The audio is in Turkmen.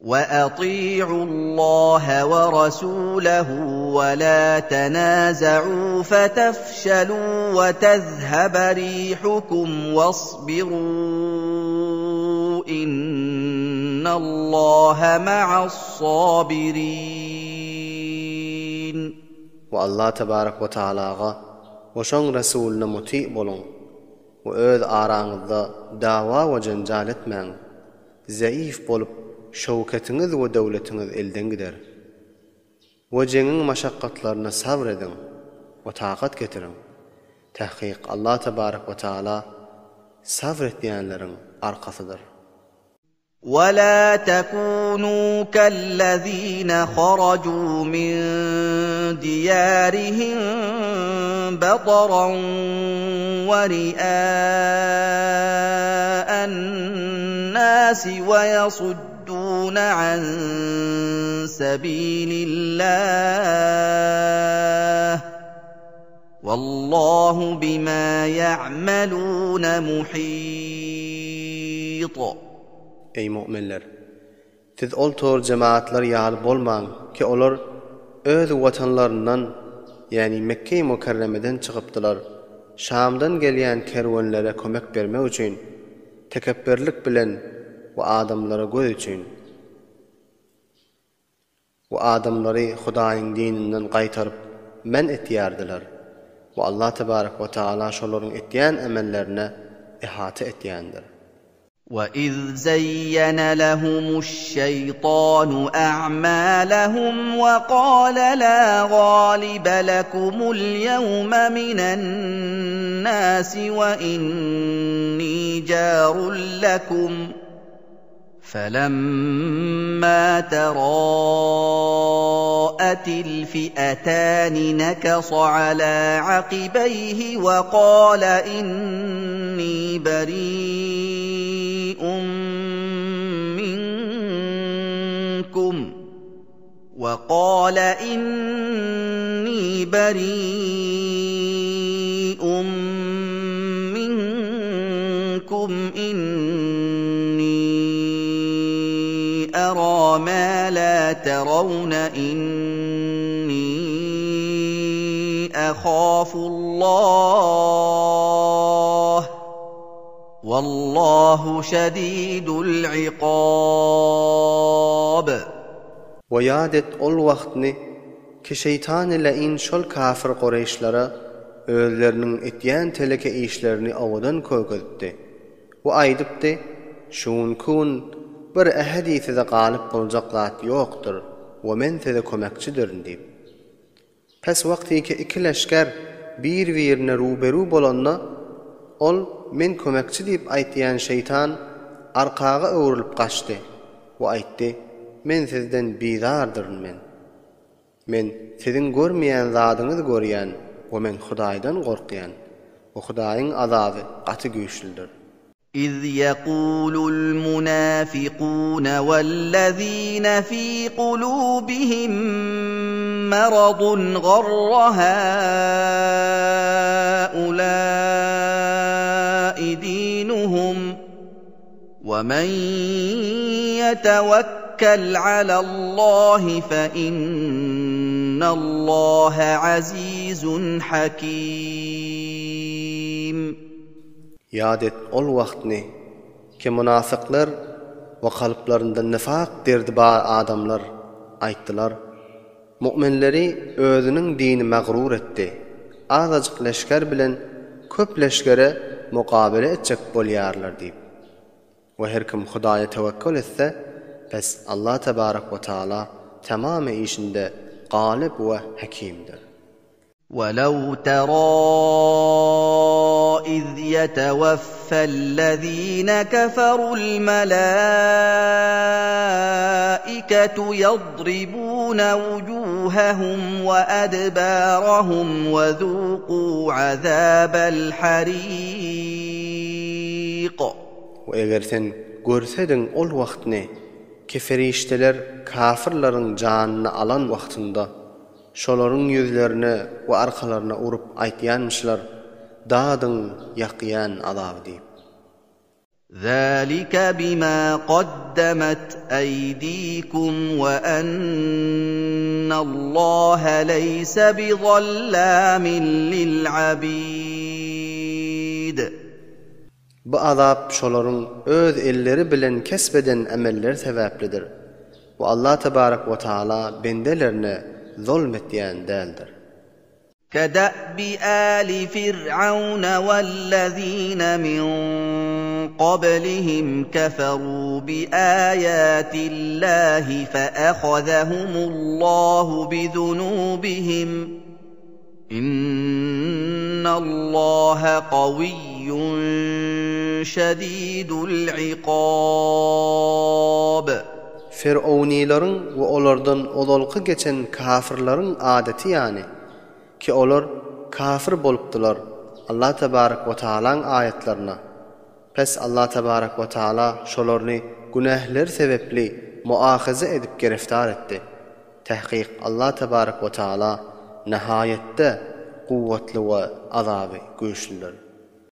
وَأَطِيعُوا اللَّهَ وَرَسُولَهُ وَلَا تَنَازَعُوا فَتَفْشَلُوا وَتَذْهَبَ رِيحُكُمْ وَاصْبِرُوا إِنَّ اللَّهَ مَعَ الصَّابِرِينَ. We Allah tebarek we taalaga we şoň Resulyna muty boluň we öz araňyzda dawa we jenjal etmäň. Zeif bolup, şöwketiňiz we döwletiňiz elden gider. We jeňiň maşakgatlaryna sabr ediň we takat getiriň. Tahkyk Allah tebarek we taala sabr etýänleriň arkasydyr. وَلَا تَكُونُوا كَالَّذِينَ خَرَجُوا مِن دِيَارِهِم بَطَرًا وَرِئَاءَ النَّاسِ وَيَصُدُّونَ عَن سَبِيلِ اللَّهِ وَاللَّهُ بِمَا يَعْمَلُونَ مُحِيطٌ. Eý mu'minler! Siz ol tor jemagatlar ýaly bolmaň ki olar öz watanlaryndan ýäni Mekgeýi Mükerremeden çykypdylar, Şamdan gelýän kerwenlere kömek bermek üçin, tekepbirlik bilen we adamlara göz üçin. We adamlary Hudaýyň dininden gaýtaryp men etýärdiler. We Allah tebarek we taala şolaryň etýän emellerine ihata etýändir. وَإِذْ زَيَّنَ لَهُمُ الشَّيْطَانُ أَعْمَالَهُمْ وَقَالَ لَا غَالِبَ لَكُمُ الْيَوْمَ مِنَ النَّاسِ وَإِنِّي جَارٌ لَكُمْ فَلَمَّا تَرَاءَتِ الْفِئَتَانِ نَكَصَ عَلَىٰ عَقِبَيْهِ وَقَالَ إِنِّي بَرِيءٌ مِّنكُمْ وَقَالَ إِنِّي بَرِيءٌ مِّنكُمْ إِنِّي أَرَىٰ مَا لَا تَرَوْنَ إِنِّي أَخَافُ اللَّهَ وَاللَّهُ شَدِيدُ الْعِقَابِ. We ýat et ol wagtny ki şeýtany läin şol kafir kureýşlere özleriniň etýän teleke işlerini owadan kökezipdi we aýdypdy, Şu günki gün bir ähedi size galyp boljak zat ýokdur we men size kömekçidirin diýip. Pes wagtyky iki leşger bir-birine ruberu bolanda, ol men kömekçi diýip aýtýan şeýtan arkaga öwrülip gaçdy we aýtdy, Men sizden bizardyryn men. Men siziň görmeýän zadyňyzy görýän we men Hudaýdan gorkýan we Hudaýyň azaby gaty güýçlüdir. إِذْ يَقُولُ الْمُنَافِقُونَ وَالَّذِينَ فِي قُلُوبِهِم مَّرَضٌ غَرَّ هَٰؤُلَاءِ دِينُهُمْ ۗ وَمَن يَتَوَكَّلْ عَلَى اللَّهِ فَإِنَّ اللَّهَ عَزِيزٌ حَكِيمٌ. Ýat et ol wagtny, ki mynafyklar we kalplarynda nifak derdi bar adamlar aýtdylar, Mu'minleri özüniň dini magrur etdi, azajyk leşger bilen köp leşgere mukabele etjek bolýarlar diýip. We her kim Hudaýa tewekkül etse, pes Allah tebarek we taala tamamy işinde galyp we hekimdir. وَلَوْ تَرَىٰ إِذْ يَتَوَفَّى الَّذِينَ كَفَرُوا الْمَلَائِكَةُ يَضْرِبُونَ وُجُوهَهُمْ وَأَدْبَارَهُمْ وَذُوقُوا عَذَابَ الْحَرِيقِ. We eger sen görsediň ol wagtny ki perişdeler kafyrlaryň janyny alan wagtynda Şolaryň ýüzlerine we arkalaryna urup aýtýanmyşlar, Dadyň ýakýan azaby diýip. Zalika bima qaddamat aydikum we ennallaha leýse bizallamin lil abid. Bu azap şolaryň öz elleri bilen kesp eden emelleri sebäplidir we Allah tebarek we taala bendelerine zolm etýän däldir. Keda'bi ali fir'auna wellezine min qablihim keferu bi ayatillahi feahazahumullahu bizunubihim innallaha kawiyyun şedidul ikab. Fir'awnylaryň we olardan ozalky geçen kafyrlaryň adaty ýaly, Ki olar kafir bolupdylar Allah tebarek we taalaň aýatlaryna. Pes Allah tebarek we taala şolaryny günähleri sebepli muahaza edip gereftar etdi. Tahkyk Allah tebarek we taala nahaýatda kuwwatly we azaby güýçlüdir.